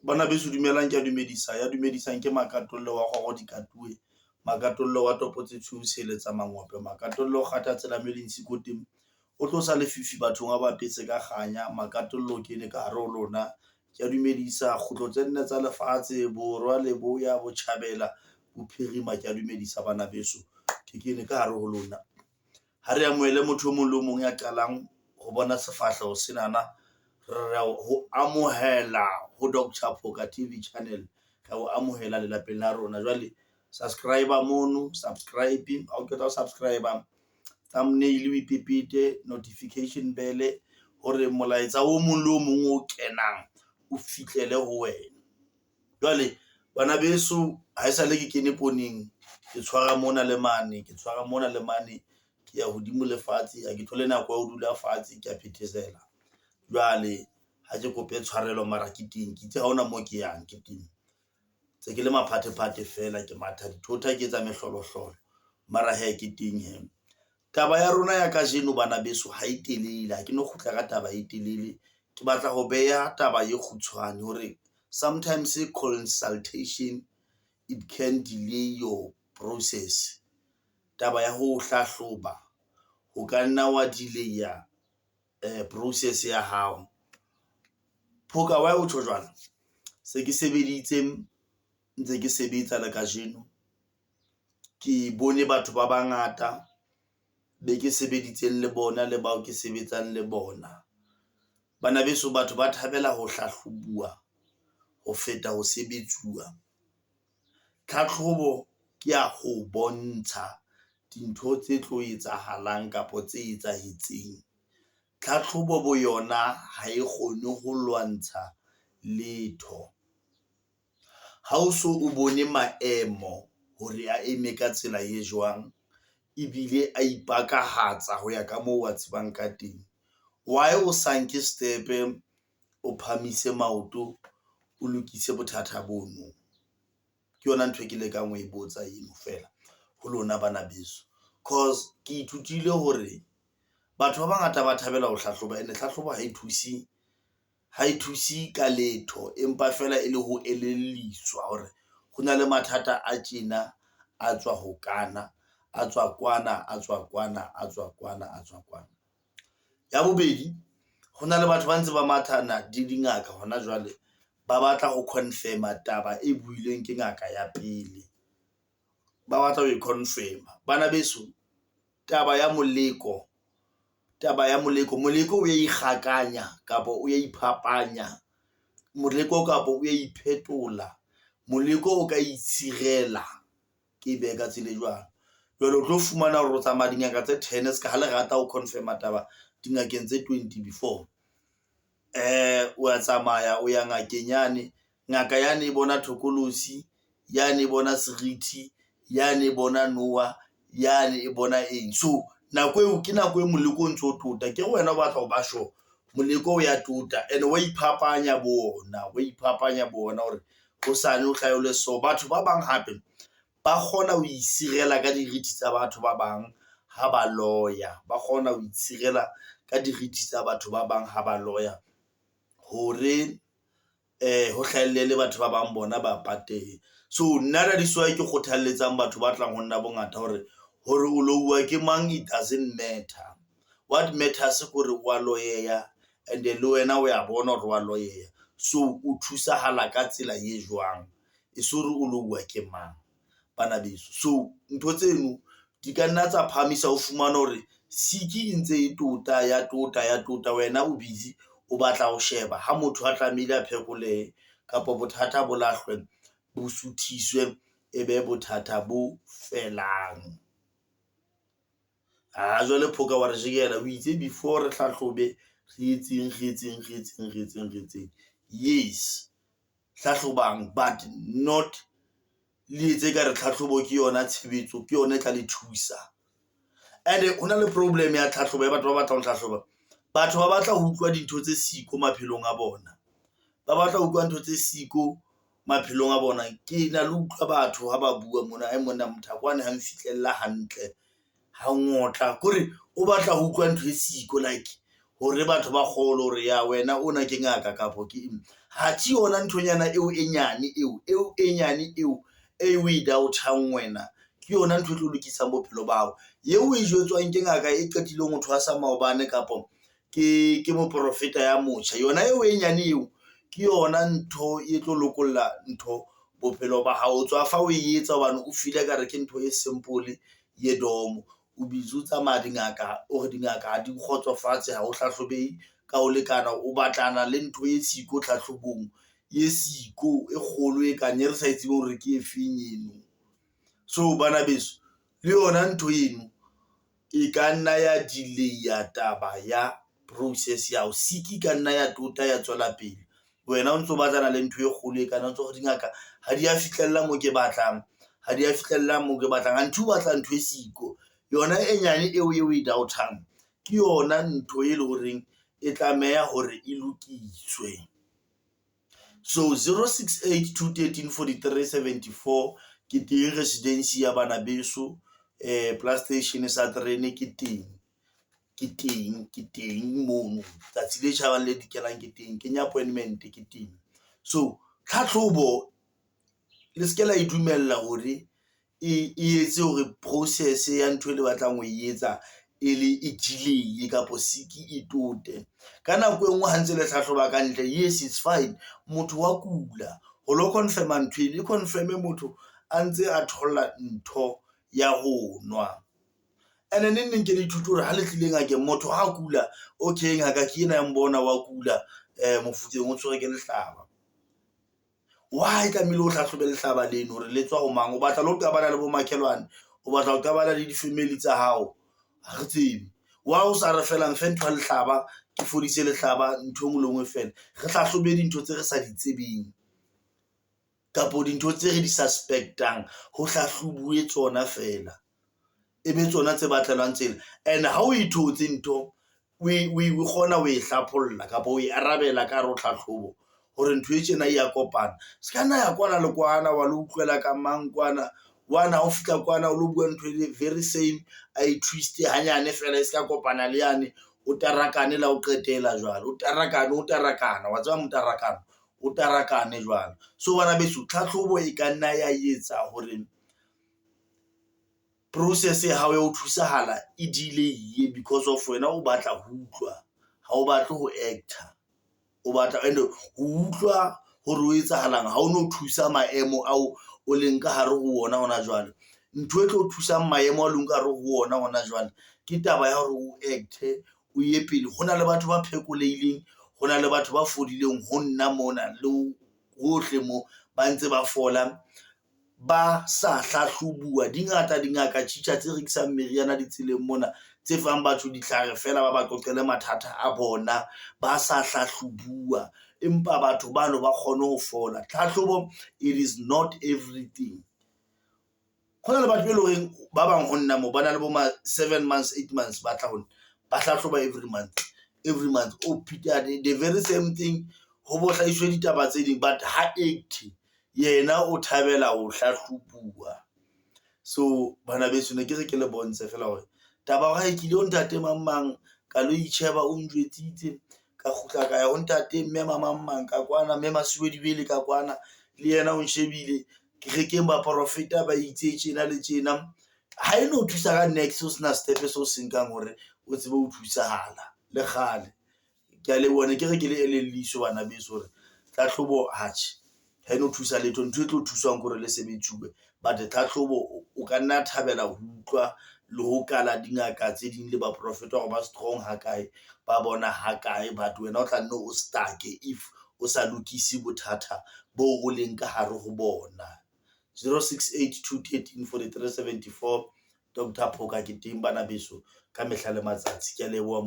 Bana beso dumelang ke a dumedisa ya dumedisang ke Makatollo wa kgoro dikatuwe Makatollo wa topo tse tshweu tsheletsa mangope Makatollo o kgatha tsela mme le ntshi ko teng o tlosa lefifi bathong a ba apetse ka kganya Makatollo ke ne ka hare ho lona ke a dumedisa kgutlo tse nne tsa lefatshe borwa leboya botjhabela bophirima ke a dumedisa bana beso ke kene ka hare ho lona. Ha re amohele motho o mong le o mong ya qalang ho bona sefahleho senana re ho amohela ho Doctor Phoka TV channel re o amohela lelapeng la rona. Jwale subscribe mono subscribe ha o qeta ho subscribe thumbnail o ipepete notification bell hore molaetsa o mong le o mong o kenang o fihlele ho wena. Jwale bana beso ha esale ke kene pooneng, ke tshwara mona le mane, ke tshwara mona le mane, ke ya hodimo le fatshe ha ke thole nako ya ho dula fatshe ke a phethesela. Jwale ha ke kope tshwarelo mara ke teng, ke itse ha hona moo ke yang ke teng. Ntse ke le maphathephathe feela ke matha dithota ke etsa mehlolohlolo mara hee ke teng hee. Taba ya rona ya kajeno bana beso ha e telele, ha ke no kgutla ka taba e telele. Ke batla ho beha taba e kgutshwane hore sometimes consultation it can delay your process. Taba ya ho hlahloba ho ka nna wa delay-a process ya hao. Phoka why o tjho jwalo? Se ke sebeditse ntse ke sebetsa le kajeno. Ke bone batho ba bangata be ke sebeditseng le bona le bao ke sebetsang le bona. Bana beso batho ba thabela ho hlahlobuwa ho feta ho sebetsuwa. Tlhatlhobo ke ya ho bontsha dintho tse tlo etsahalang kapa tse etsahetseng. Tlhatlhobo bo yona ha e kgone ho lwantsha letho. Ha o so o bone maemo hore a eme ka tsela e jwang ebile a ipakahatsa ho ya ka moo wa tsebang ka teng. Why o sa nke step-e o phahamise maoto, o lokise bothata bono? Ke yona ntho e ke lekang ho e botsa eno feela ho lona bana beso. Cause ke ithutile hore batho ba bangata ba thabela ho hlahloba ene tlhahlobo ha e thuse ha e thuse ka letho empa feela e le ho elelliswa hore ho na le mathata a tjena a tswa ho kana, a tswa kwana, a tswa kwana, a tswa kwana, a tswa kwana. Ya bobedi, ho na le batho ba ntse ba mathana di dingaka hona jwale ba batla ho confirm-a taba e builweng ke ngaka ya pele. Ba batla ho e confirm-a. Bana beso taba ya moleko, taba ya moleko, moleko o ya ikgakanya kapa o ya iphapanya, moleko kapa o ya iphetola, moleko o ka itshirela ke e behe ka tsela e jwalo. Jwale o tlo fumana hore o tsamaya dingaka tse ten se ka ha le rata ho confirm-a taba dingakeng tse 20 before. O a tsamaya o ya ngakeng yane, ngaka yane e bona thokolosi, yane e bona serithi, yane e bona nowa, yane e bona eng. So nako eo ke nako e moleko o ntso tota ke re wena o batla ho ba sure moleko o ya tota and wa iphapanya bo ona, wa iphapanya bo ona hore hosane o hlahe o le so. Batho ba bang hape ba kgona ho isirela ka dirithi tsa batho ba bang ha ba loya, ba kgona ho itshirela ka dirithi tsa batho ba bang ha ba loya hore ho hlahelle le batho ba bang bona ba patehe. So nna that is why ke kgothalletsang batho ba tlang ho nna bongata hore hore o louwa ke mang it doesn't matter. What matters ke hore wa loyeya and le wena o ya bona hore wa loyeya. So o thusahala ka tsela e jwang e se hore o louwa ke mang bana beso. So ntho tseno di ka nna tsa phahamisa o fumane hore siki e ntse e tota ya tota ya tota wena o busy o batla ho sheba ha motho a tlamehile a phekolehe kapa bothata bo lahlwe bo suthiswe e be bothata bo felang. Ha jwale Phoka wa re jekela o itse before re hlahlobe re etseng re etseng re etseng re etseng re etseng. Yes, hlahlobang but not le etse ka re tlhatlhobo ke yona tshebetso ke yona e tla le thusa. And ho na le problem ya tlhahlobo ya batho ba batlang ho hlahloba. Batho ba batla ho utlwa dintho tse siko maphelong a bona, ba batla ho utlwa ntho tse siko maphelong a bona. Ke na le utlwa batho ha ba bua mona e monna Mothakwane ha nfihlella hantle ha ngotla kore o batla ho utlwa ntho e siko like hore batho ba kgolwe hore ya wena ona ke ngaka kapo ke eng. Athe yona nthonyana eo e nyane eo, eo e nyane eo e o e doubt-ang wena, ke yona ntho e tlo lokisang bophelo ba hao. Eo o e jwetswang ke ngaka e qetileng ho thwasa maobane kapo ke moporofeta ya motjha, yona eo e nyane eo ke yona ntho e tlo lokolla ntho bophelo ba hao. O tswa fa o e etsa hobane o feel-a ekare ke ntho e simple ye domo. O busy o tsamaya dingaka, o re dingaka ha di kgotsofatse ha o hlahlobe ka ho lekana, o batlana le ntho e siko tlhahlobong e siko e kgolo e kang e re sa e tsebeng hore ke efeng eno. So bana beso le yona ntho eno e ka nna ya delay-a taba ya process ya hao. Sick e ka nna ya tota ya tswela pele wena o ntso batlana le ntho e kgolo e kana o ntso re dingaka ha di ya fihlella moo ke batlang, ha di ya fihlella moo ke batlang anthe o batla ntho e siko. Yona e nyane eo e o e doubt-ang ke yona ntho e leng horeng e tlameha hore e lokiswe. So 068 213 43 74 ke teng residency ya bana beso, plus station sa terene ke teng, ke teng, ke teng mono tsatsi le tjhabang le dikelang ke teng, kenya appointment ke teng. So tlhatlhobo le se ke la e dumella hore e etse hore process ya ntho e le batlang ho e etsa e le e delay kapo sick e tote. Ka nako e nngwe ha ntse le hlahloba ka ntle, yes it's fine motho wa kula ho lo confirm-a ntho eno e confirm-e motho a ntse a thola ntho ya ho nwa. Ene neng neng ke le ithute hore ha le tlile ngakeng motho ha kula, okay ngaka ke ena ya mbona wa kula Mofokeng o tshwerwe ke lehlaba. Why tlamehile o hlahlobe lehlaba leno hore le tswa ho mang? O batla le ho qabana le bo makhelwane, o batla ho qabana le di-family tsa hao, ha re tsebe. Why o sa re fela mfe ntho ya lehlaba, ke fodise lehlaba ntho e nngwe le e nngwe fela. Re hlahlobe dintho tse re sa di tsebeng kapo dintho tse re di suspect-ang, ho hlahlobuwe tsona fela, e be tsona tse batlelwang tsela. And ha o e thotse ntho o kgona ho e hlapholla kapa ho e arabela ka hare ho tlhatlhobo hore ntho e tjena e ya kopana. Se ka nna ya kwana le kwana wa lo utlwela ka mang kwana, wane ha o fihla kwana o lo bua ntho e le very same, a e twist-e hanyane fela e se ka kopana le yane, o tarakane la ho qetela jwale, o tarakane, o tarakana, wa tseba motarakano, o tarakane jwalo. So bana beso tlhatlhobo e ka nna ya etsa hore process ya hao ya ho thusahala e delay because of wena o batla ho utlwa, ha o batle ho actor, o batla and ho utlwa hore ho etsahalang ha o no thusa maemo ao o leng ka hare ho ona hona jwale. Ntho e tlo thusang maemo a leng ka hare ho ona hona jwale ke taba ya hore o act-e o ye pele. Ho na le batho ba phekolehileng, ho na le batho ba fodileng ho nna mona le hohle mo ba ntse ba fola, ba sa hlahlobuwa. Di ngata dingaka tjhitja tse rekisang meriana ditseleng mona, tse fang batho ditlhare fela ba ba qoqele mathata a bona ba sa hlahlobuwa, empa batho bano ba kgone ho fola. Tlhahlobo it is not everything. Ho na le batho be leng horeng ba bang ho nna mo ba na le bo ma 7 months, 8 months ba tla ho nna ba hlahloba every month, every month o pheta the very same thing, ho bo hlahiswe ditaba tse ding, but ha act yena o thabela ho hlahlobuwa. So bana beso ne ke re ke le bontshe fela hore taba ya hore ke ile ho ntate mang mang ka lo itjheba o njwetsitse, ka kgutla ka ya ho ntate mme mang mang ka kwana, mme Masiwedibele ka kwana le yena o nshebile kerekeng baporofeta ba itse tjena le tjena. Ha e no thusa ka niks o sena step seo se nkang hore o tsebe ho thusahala le kgale. Ke a leboha, ne ke re ke le elelliswe bana beso hore tlhahlobo atjhe ha e no thusa letho. Ntho e tlo thusang ke hore le sebetsuwe, but tlhatlhobo o ka nna thabela ho utlwa le ho kala dingaka tse ding le baprofeta hore ba strong ha kae, ba bona ha kae, but wena o tla nne o stuck-e if o sa lokise bothata bo o leng ka hare ho bona. 068 213 43 74 Doctor Phoka ke teng bana beso ka mehla le matsatsi. Ke a leboha.